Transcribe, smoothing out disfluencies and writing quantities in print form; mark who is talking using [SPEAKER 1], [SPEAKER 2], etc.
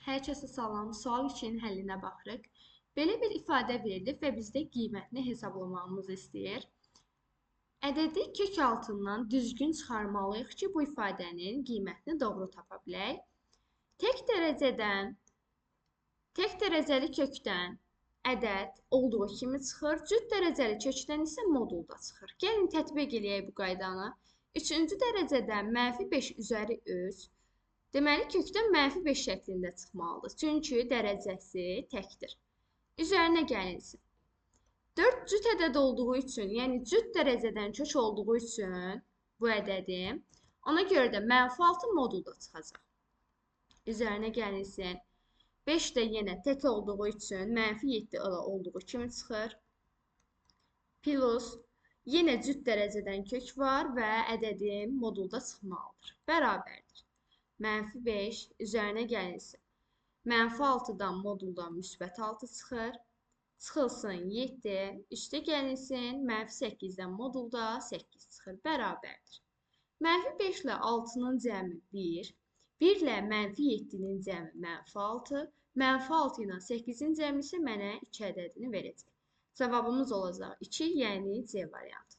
[SPEAKER 1] Hər kəsə salam. Sual 2-nin həllinə baxırıq. Belə bir ifadə verilib və bizdə qiymətini hesablamamızı istəyir. Ədədi kök altından düzgün çıxarmalıyıq ki, bu ifadənin qiymətini doğru tapa bilək. Tək dərəcəli kökdən ədəd olduğu kimi çıxır, cüt dərəcəli kökdən isə modulda çıxır. Gəlin tətbiq eləyək bu qaydanı. Üçüncü dərəcədən mənfi 5 üzəri 3, deməli kökdən mənfi 5 şəklində çıxmalıdır. Çünki dərəcəsi təkdir. Üzərinə gəlinsin. 4 cüt ədəd olduğu üçün, yəni cüt dərəcədən kök olduğu üçün bu ədədim, ona görə də mənfi 6 modulda çıxacaq. Üzərinə gəlinsin. 5 də yenə tək olduğu üçün mənfi 7 elə olduğu kimi çıxır. Plus, yenə cüt dərəcədən kök var və ədədim modulda çıxmalıdır. Bərabərdir. Mənfi 5 üzərinə gəlinsin. Mənfi 6-dan moduldan müsbət 6 çıxır. Çıxılsın 7, 3-də gəlinsin, mənfi 8-dən modulda 8 çıxır, bərabərdir. Mənfi 5 ilə 6-nın cəmi 1, 1 ilə mənfi 7-nin cəmi mənfi 6, mənfi 6 ilə 8-in cəmi isə mənə 2 ədədini verəcək. Cavabımız olacaq 2, yəni C variantı.